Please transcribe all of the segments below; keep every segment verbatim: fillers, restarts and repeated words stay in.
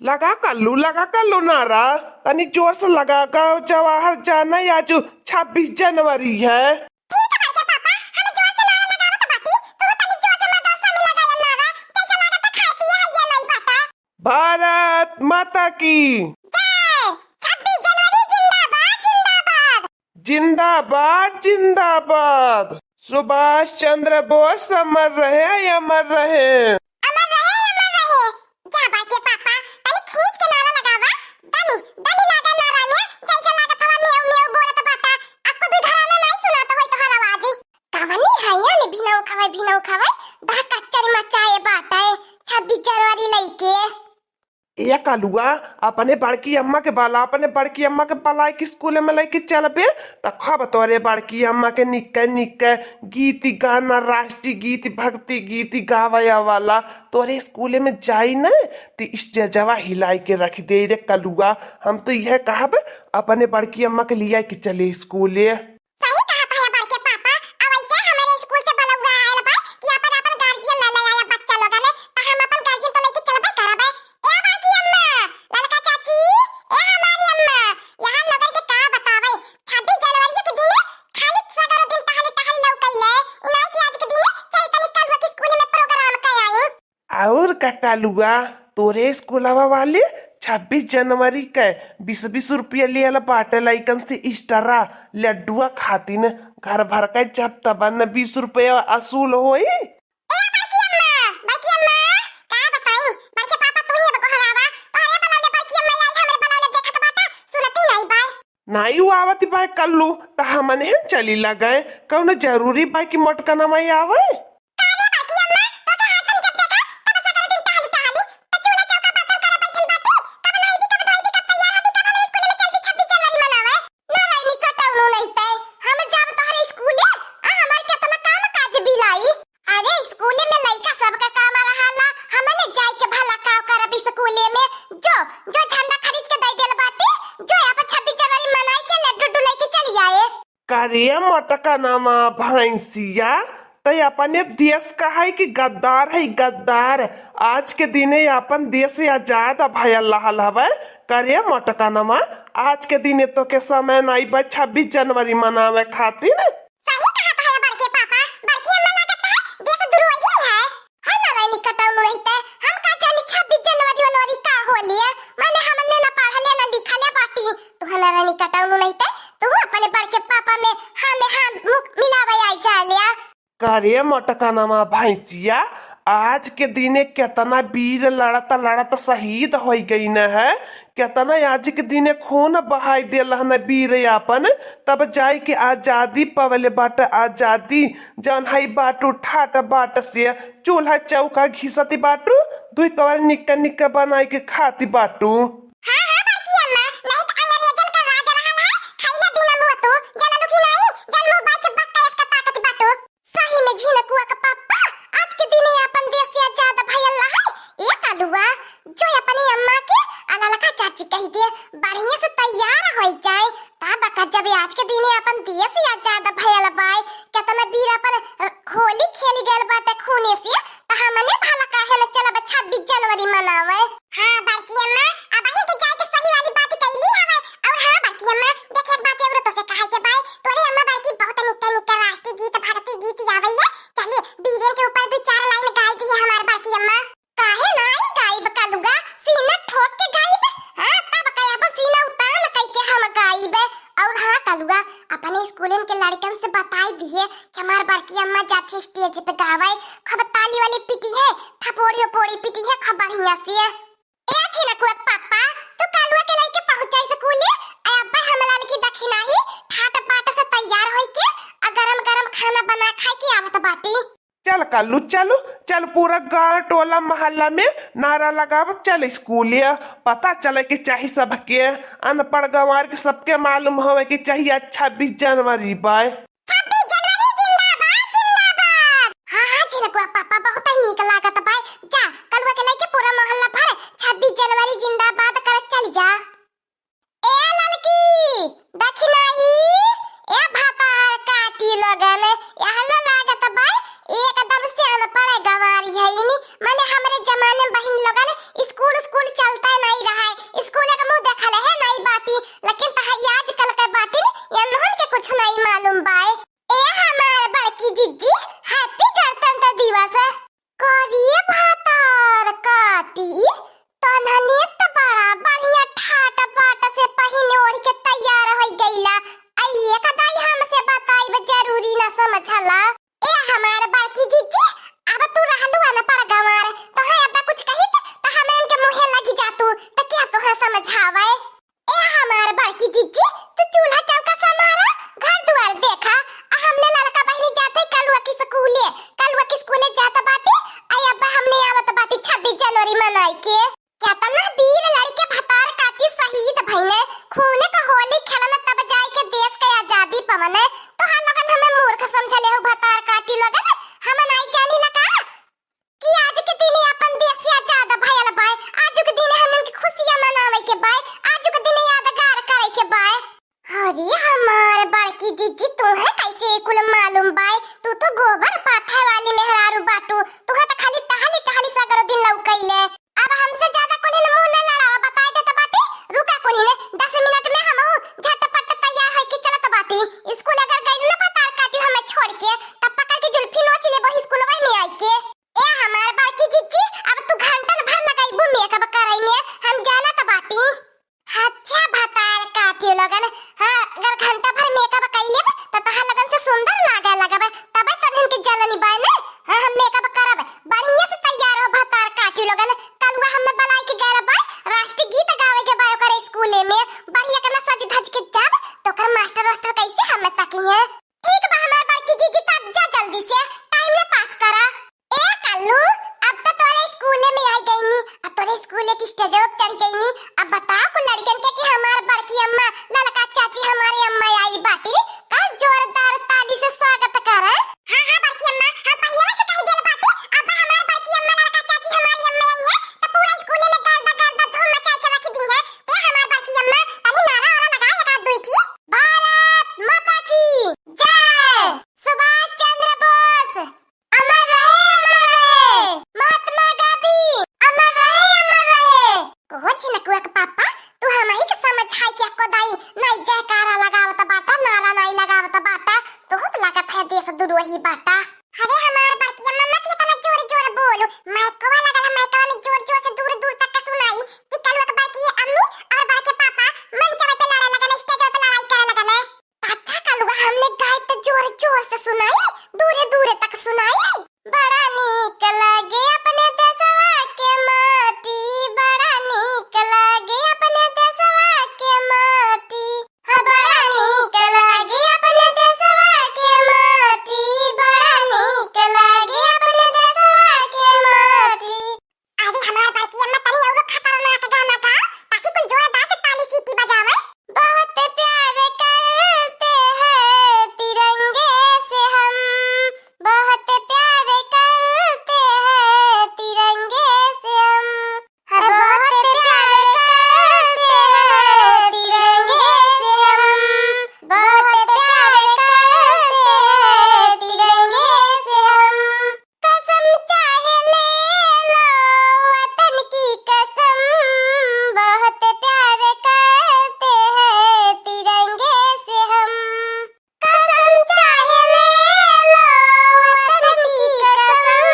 लगा कल्लू, लगा कल्लू नारा, तनी जोर से लगा, गाँव जवाहर जाना, आजु छब्बीस जनवरी है। ठीक है बड़के पापा, हम जोर से नारा लगावत बाटी, तू तनी जोर से मर्दवा स्वामी लगाया नारा, जैसे लागत है खाए पिए है ये नहीं बाटा। भारत माता की जय। छब्बीस जनवरी जिंदाबाद, जिंदाबाद। जिंदाबाद, जिंदाबाद। सुभाष चंद्र बोस अमर रहे, अमर रहे। अमर रहे, अमर रहे। जा बड़के पापा, तनी खींच के नारा लगावा। दनी, दनी लागा नारा में, जैसे लागत हवा मेव मेव बोलत बाटा। अक्को दुई घराना नाई सुनात होई तोहर आवाज। कवनी है या ने भिनौ खवै, भिनौ खवै, दा कच्चर मचाए बाटे, छब्बीस जनवरी लइके। ए कलुआ, अपने बड़की अम्मा के बला, अपने बड़की अम्मा के बलाइ के स्कूल में लइके चलबे, त खब तोरे बड़की अम्मा के निक्के निक्के गीत गाना, राष्ट्रीय गीत, भक्ति गीत गावे वाला तोरे स्कूल में जाई न, त स्टेजवा हिलाइ के रख दे रे कलुआ। हम तो यह कहब, अपने बड़की अम्मा के लिया के चले स्कूले। सही कहत है बड़के पापा, अब ऐसे हमारे स्कूल से बलौआ आयल बा कि अपन अपन गार्जियन ले ले आया बच्चा लोगन, त हम अपन गार्जियन तो लेके चलबे करबे। ए बड़की अम्मा, ललका चाची, ए हमारी अम्मा, यहाँ लोगन के का बतावे, छब्बीस जनवरी के दिन खाली सगरो दिन टहली टहली लौकैले, इनाई कि आज के दिन चली तनी कलुआ के स्कूल में प्रोग्राम कराई। और का कलुआ, तोरे स्कूलवा वाले छब्बीस जनवरी के बीस बीस रुपया लियल बाटे लइकन से extra लड्डुआ खातिन। घर भर के जब तब न बीस रुपया वसूल होई। ए बड़की अम्मा, बड़की अम्मा, का बताई, बड़के पापा तू ही अब गोहरावा, तोहरे बलौले बड़की अम्मा आई, हमरे बलौले देखत बाटा, सुनती नहीं बाय। नाई उ आवत बाय कल्लू, त हमने हम चली लगए, कौनो जरूरी बाय कि मोटकनवा आवे? का रे बड़की अम्मा, तोके हरदम जब देखा, तब सगरे दिन टहली टहली, त चूल्हा चौका बर्तन करे बैठल बाटी, कब नहाइबी, कब धोइबी, कब तैयार होबी, कब हमरे स्कूल में चलबी छब्बीस जनवरी मनावे? नारायणी कटौनो नहीं तै, हम जाब तोहरे स्कूले, आ हमार केतना काम काज बिलाई। अरे स्कूले में लइका सबके काम रहाला, हमने जाए के भला का करब स्कूले में? जो, जो झंडा खरीद के दे देल बाटी, जो यहाँ पर छब्बीस जनवरी मनाई के लड्डू उड्डू लेके चली आए। करे मोटकनवा भैंसिया, तै अपने देश का है कि गद्दार है, गद्दार। आज के दिने अपन देश आजाद भयल रहल हवे। करे मोटकनवा, आज के दिने तोके समय नाई बा छब्बीस जनवरी मनावे खातिर। सही कहत है बड़के पापा, बड़की अम्मा लागत है देशद्रोही है। है नारायणी कटौनू नहीं तै, हम का जानी छब्बीस जनवरी वनवरी का होली है, माने हमने ना पढ़ले ना लिखले बाटी। तू है नारायणी कटौनू नहीं तै, तू अपने बड़के पापा में हाँ में हाँ मुख मिलावे आई जा लिया। करे मोटकनवा भैंसिया, आज के दिने केतना वीर लड़त लड़त शहीद होइ गइन है, केतना आज के दिने खून बहाई देल हन वीर आपन, तब जाए के आजादी पवले बाट आजादी। जौन हई बाटू ठाट बाट से चूल्हा चौका घिसती बाटू, दुई कवर निक्का निक्का बनाई के खाती बाटू। हाँ, हाँ, बड़की अम्मा, नहीं त अंग्रेजन का राज रहल है, खइले बिना मुँह तू, जनलू कि नहीं, जन मुँह बाई के बक्का इसका ताकत बाटू। सही में झिनकुआ का पापा, आज के दिने अपन देश से आजाद भयल रहा है। ए कालुआ, जो अपनी अम्मा के आ ललका चाची कह दे, बढ़िया से तैयार हो जाए। तब का जब आज के दिने अपन देश से आजाद भयल बाय, केतना वीर अपन होली खेल गयल बाटे खूने से, त हमने भला काहे न चलब छब्बीस जनवरी मनावे? हाँ बड़की अम्मा, अबही के जाए के सही वाली बात कइली हवे। और हाँ बड़की अम्मा, देख एक बात और तोसे कहे के बाय, तोरे अम्मा बड़की बहुत निक्का निक्का राष्ट्रीय गीत भक्ति गीत आवे है, चलिए वीरन के ऊपर दो चार लाइन गाय दिए हमार बड़की अम्मा। काहे नाई गाइब कालुआ, सीना ठोक के गाइब। हाँ, तब का अब सीना उतान कइके हम गाइब। और हाँ कालुआ, अपने स्कूलन के लड़कन से बताई दिए कि हमार बड़की अम्मा जाती स्टेज पे गावे, खूब ताली वाली पीटी है, थपोड़ी ओपोड़ी पीटी है खूब बढ़िया से। ए छिनकुआ पापा, तू कालुआ के लइके पहुँच जाई स्कूले, आ अब्बा हम लाल की दखिना ही ठाट बाट से तैयार होई के आ गरम गरम खाना बना खाई के आवत बाटी। चल कालू, चलू, चल पूरा गांव टोला मोहल्ला में नारा लगावत चल स्कूले। पता चले के चाही सबके, अनपढ़ गंवार के सबके मालूम होवे के चाही आज छब्बीस जनवरी बाय। छब्बीस जनवरी जिंदाबाद, जिंदाबाद। हाँ, हाँ, झिनकुआ पापा, बहुत ही नीक लागत बाय। जा, कलुआ के लइके पूरा मोहल्ला भर छब्बीस जनवरी जिंदाबाद करत चल जा। ए ललकी, दखिनाही, ए भतार काटी लोगन, एहलो लागत बाय एकदम से अनपढ़ गंवारी है इनी। माने हमरे जमाने में बहिन लोगन स्कूल, स्कूल चलता है ना, हैं? ठीक बा हमार बड़की जीजी, तब जा जल्दी से, टाइम न पास करा। ए कल्लू, अब तो तोरे स्कूले में आई गईनी, अब तोरे स्कूले की स्टेजवा पे चढ़ गईनी। अब बताओ कुल लड़कन के कि हमार बड़की अम्मा, ललका चाची हमारी अम्मा आई बाटी, का जोरदार ताली से स्वागत करे। हाँ, हाँ, बड़की अम्मा, हम पहिले से कह देल बाटी, अब हमार बड़की अम्मा, ललका चाची हमारी अम्मा आई है, तो पूरा स्कूले में गर्दा, गर्दा धूम मचाई के रख दी है। ए हमार बड़की अम्मा, तनी नारा वारा लगाए एक आध दुई ठे। भारत माता की जय। सुभाष चंद्र बोस अमर रहे, अमर रहे। महात्मा गांधी अमर रहे, अमर रहे। कहो छिनकुआ के पापा, तू हमही के समझाई के एको दाई नाई जयकारा लगावत बाटा, नारा नाई लगावत बाटा। तोहू के लागत है देश दुरोही बाटा। अरे हमार बड़की अम्मा, मत इतना जोर जोर बोलो। माइकवा लगल है, माइकवा में जोर जोर से दूर दूर तक का सुनाई कि कलुआ के बड़की अम्मी और बड़के पापा मंचवा पे लड़े लगन, स्टेज पे लड़ाई करे लगन। अच्छा कलुआ, हमने गाय तो जोर जोर से सुनाई, दूरे दूरे तक सुनाई। बड़ा नीक लागे अपने देशवा के माटी, बड़ा नीक लागे अपने देशवा के माटी। हाँ, बड़ा नीक लागे अपने देशवा के माटी, बड़ा नीक लागे अपने देशवा के माटी। अरे हमार बड़की अम्मा, तनी अउरो खतरनाक गाना गाओ, ताकि कुल जोरदार से ताली सीटी बजावे। बहुत प्यार करते हैं तिरंगे से हम, बहुत प्यार करते हैं तिरंगे से हम, बहुत प्यार करते हैं तिरंगे से हम, बहुत प्यार करते हैं तिरंगे से हम। कसम चाहे ले लो वतन की कसम, बहुत प्यार करते हैं तिरंगे से हम। कसम चाहे ले लो वतन की कसम,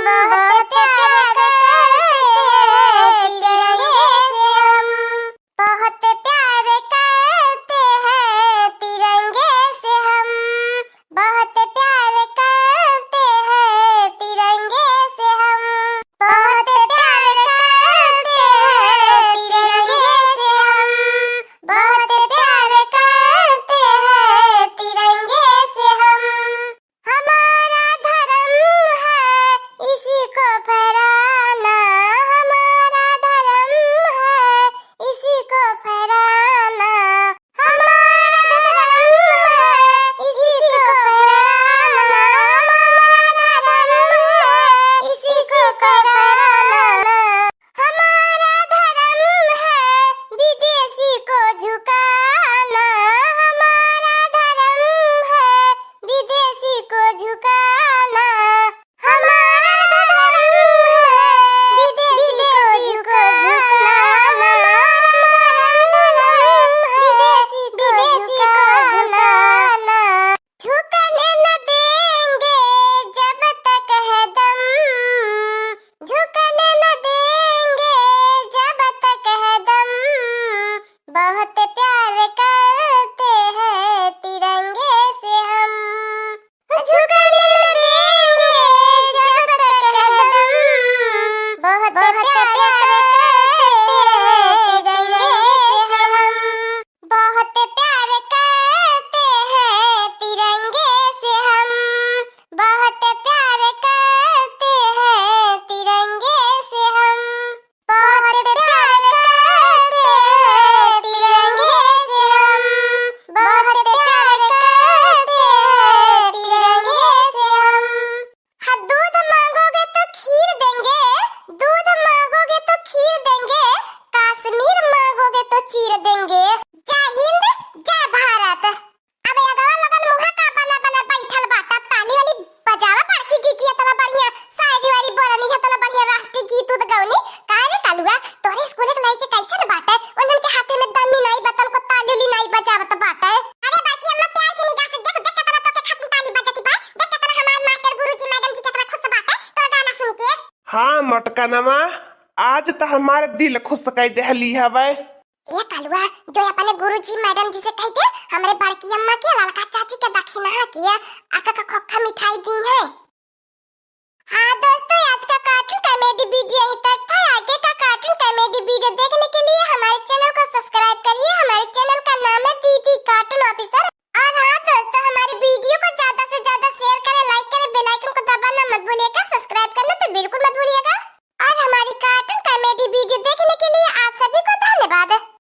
बहुत प्यार करते हैं तिरंगे से हम। बहुत प्यार करते हैं तिरंगे से हम, बहुत प्यार करते हैं तिरंगे से हम, बहुत प्यार करते हैं तिरंगे से हम, बहुत प्यार करते हैं तिरंगे से हम। हमारा धर्म है इसी को फहराना, हमारा धर्म है इसी को फहराना, हमारा धर्म है इसी को फहराना, हमारा धर्म है इसी को फहराना। हमारा धर्म है विदेशी को झुकाना, हमारा धर्म है विदेशी को झुकाना, हमारा धर्म है विदेशी को झुकाना, हमारा धर्म है विदेशी को झुकाना। झुकने न देंगे जब तक है दम, झुकने न देंगे जब तक है दम, बहुत प्यार करते हैं तिरंगे से हम। झुकने न देंगे जब तक है दम, बहुत प्यार करते हैं तिरंगे से हम। बहुत प्यार करते हैं तिरंगे से हम, बहुत प्यार करते हैं तिरंगे से हम, बहुत प्यार करते हैं तिरंगे से हम, बहुत प्यार करते हैं तिरंगे से हम। हाँ, दूध मांगोगे तो खीर देंगे, दूध मांगोगे तो खीर देंगे, कश्मीर मांगोगे तो चीर देंगे। जय हिंद, जय भारत। अब अगवा लोगन मुँह का बना बना बैठल बाटा, ताली वाली बजावा बड़की जीजी, इतना बढ़िया शायरी वायरी बोलनी है, इतना बढ़िया राष्ट्रीय गीत उद गवनी। का रे कलुआ, तोहरे स्कूल के लइके कैसन बाटे? उन्हन के हाथे में दमी नाई बा, तनको ताली उली नाई बजावत बाटे। अरे बड़की अम्मा, प्यार की निगाह से देख, देख कितना तोके खातिर ताली बजती बा, देख कितना हमार मास्टर गुरुजी मैडम जी कितना खुश बाटे तोर गाना सुन के। हाँ मोटकनवा, आज त हमार दिल खुश कई देहली हवे। ए कलुआ, जो अपने गुरुजी मैडम जी से कह दे, हमरे बड़की अम्मा के ललका चाची के दखिनहा के आका का खोखा मिठाई दी है। हाँ दोस्तों, आज का कार्टून कॉमेडी वीडियो यहीं तक था। आगे का कार्टून कॉमेडी वीडियो देखने के लिए हमारे चैनल को सब्सक्राइब करिए। हमारे चैनल का नाम है दीदी कार्टून ऑफिसर। और हाँ दोस्तों, दे।